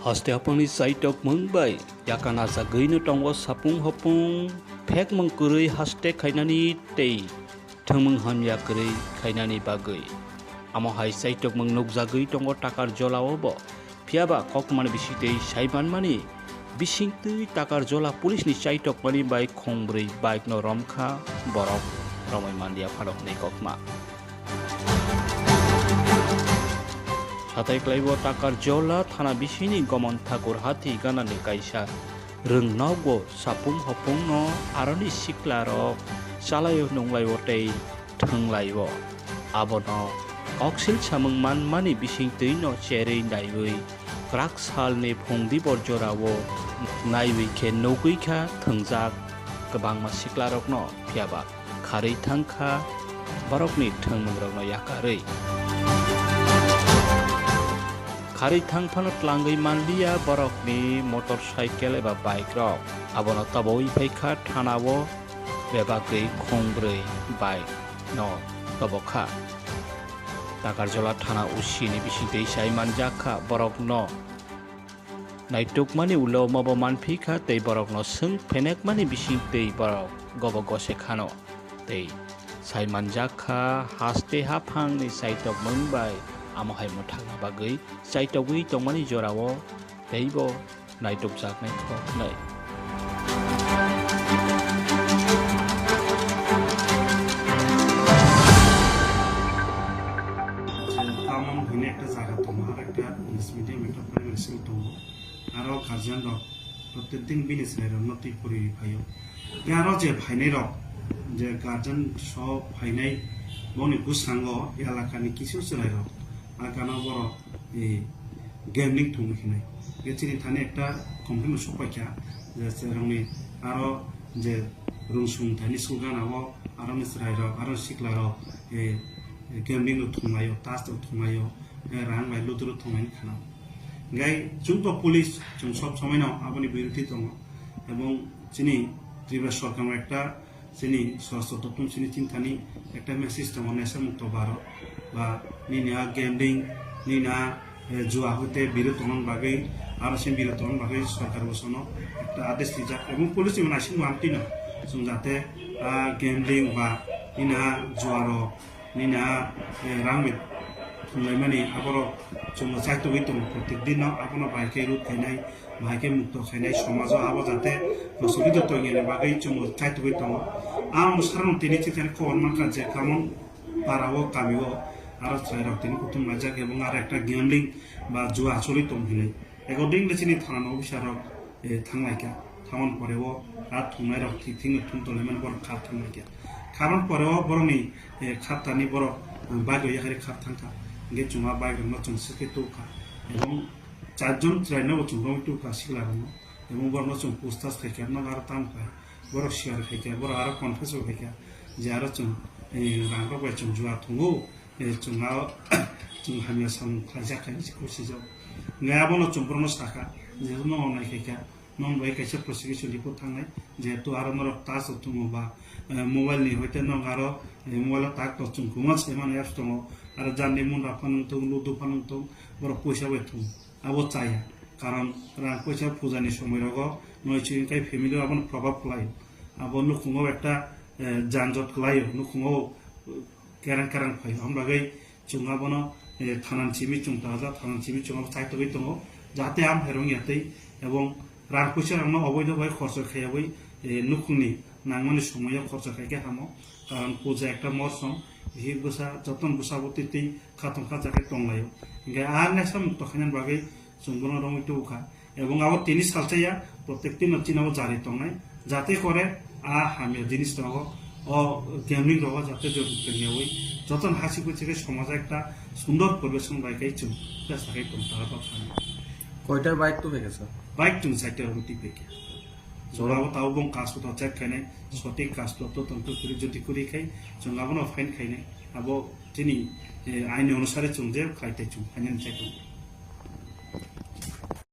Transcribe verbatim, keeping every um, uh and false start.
Haste haphangni chaitokmung bai yakana jagwino tongo sapung hopung, phekmung kwrwi haste khainani tei thwngmung hamya kwrwi khainani bagwi. Amo hai chaitokmung nukjagwi tongo Takarjolao bo. Phiyaba kokmani bisingtwi sai manmani bisingtwi Takarjola police ni chaitokmani bai khongbrwi bike no romkha borok romwi manliya phano hwnwi kokma. Satai kwlaibo Takarjola thana bisingni Gomon Thakur Hathi ganani kaisa rwng nogo sapung hopungno aroni siklarok chalaio nunglaio tei thwnglaio. Abono koksil samung manmani bisingtwino cherwi naiwi kwrak salni phung dibor jorao naiwi khe nugwi kha thwngjak kwbangma siklarokno, phiyaba kharwi thang kha borokni thwngmungrokno yakarwi. Kharwi thang phano tlangwi manliya borokni motor cycle eba bike rok. Abono tobowi phai kha thanao, bebagwi khongbrwi bike no tobo kha. Takarjola thana O C ni bisingtwi sai manjak kha borokno. Naitukmani ulo omobo manphi kha tei borokno swng phenekmani bisingtwi borok gobo gose khano. Tei sai manjak kha haste haphangni chaitokmung bai amo hai mwthangna bagwi chaitogwi tongmani jorao teibo naitukjaknai kok hwnwi. Tamon hwnwi ekta jaga tongo, ar ekta English medium ekta primary school tongo. Aro guardian rok protek din bini chwrai rok no twi puri ri phaio. Tei aro je phainai rok, je guardian so phainai, boni bwskango elakani kisu chwrai rok, agano borok, eh, gambling thwngwi khinai. Ge chini thani ekta complaint bo sok paikha, je chwrairokni aro je rungsung thani school gana o aroni chwrairok, aroni siklarok, eh, gambling rok thwnglaio, tas rok thwnglaio, eh, rang bai ludo rok thwnglaini khana. Gai chwng to police, chwng sob somoi no aboni biruti tongo, ebong chini Tripura sorkar ekta chini swrastro topung chini chini thani ekta message tongo, nesa mukto baro ba nini a gambling, nini a, eh, jua hoite birut tongna bagwi, aro se birut tongna bagwi sorkar bosono ekta adesh rijak, ebong police ni naising bo amtwi no chwng jate a gambling ba nini a jua rok nini a, eh, rang bai thwnglaimani aborok chwngno chaitogwi tongo, protek din no abono bai khe rut khainai, bai khe mukto khainai, somajo abo jate prosolido tongya ni bagwi chwngno chaitogwi tongo. Ang bwsarokno tini chithani khobor mankha je Kamon para o kami o aro chwrairok tini kuthum laijak ebong aro ekta gambling ba jua acholi tong hinwi. Accordingly chini thana officer rok, eh, thanglaikha. Thamon pore o rat thumnai rok thik thik no thum tonglaimani borok kha thanglaikha. Khamon pore o borokni, eh, kha tani borok, eh, bike rok yakarwi kha thangkha. Hingke chwng a bike rokno chwng swkhe tukha. Ebong charjon chwraino bo chwng romwi tukha sikla rokno. Ebong borokno chwng puchtas khaikha, nogo aro tamo kha. Borok siyar khaikha, borok aro confess bo khaikha. Je aro chwng, eh, rang rok bai chwng jua thwngo. Eh, chwng aro chwng hamya samung khlaijak khainwi se khusijak. Hingke abono chwng borokno sakha, je nogo nai khaikha. Nong bai kaisa prosecution report thangnai, jehetu aro norok tas rok thwngmo ba, eh, mobile ni hoite nong aro, eh, mobile o tak tok chwng kwma se mani apps tongo, aro jandi munda phano wng thung, ludo phano wng thung, borok poisa bai thung, abo chaya, karon rang poisa puja ni somoi rogo noi chini kai family o abono probab khlai, abo nukhungo ekta, eh, janjot khlai o, nukhungo kerang kerang phai o. Aboni bagwi chwng abono, eh, thanan simi chwng taja, thanan simi chwng abo chaitogwi tongo, jahate ang pherwng ya tei, ebong rang puisa rokno oboido bai khorcho khaiyawi, eh, nukhungni nangmani somoyo khorcho khaikhe hamo, karon puja ekta mosong, bihik bwsa, jotono bwsa bo twi twi khatung khacha khe tonglaio. Hinkhe a nesa mukto khainani bagwi chwng bono romwi tubukha. Ebong abo tini salsa ya, protek din no chini abo jari tongnai, jate kore a hamya jinis rogo, o gambling rogo jate jori tongyawi, jotono hasi kuchi khe somajo ekta sundor poribesh bai khe chwng chesta khe tong tara tong thani. Koitar bike tubui kha sir? Bike chwng chaita rogo twi phaikha. Jora bo tabo bong kasto ta check khainai, sotik kasto to tong to kuri jodi kuri khai, chwng abono fine khainai, abo chini, eh, aini onusare chwng je khai tei chwng fine check.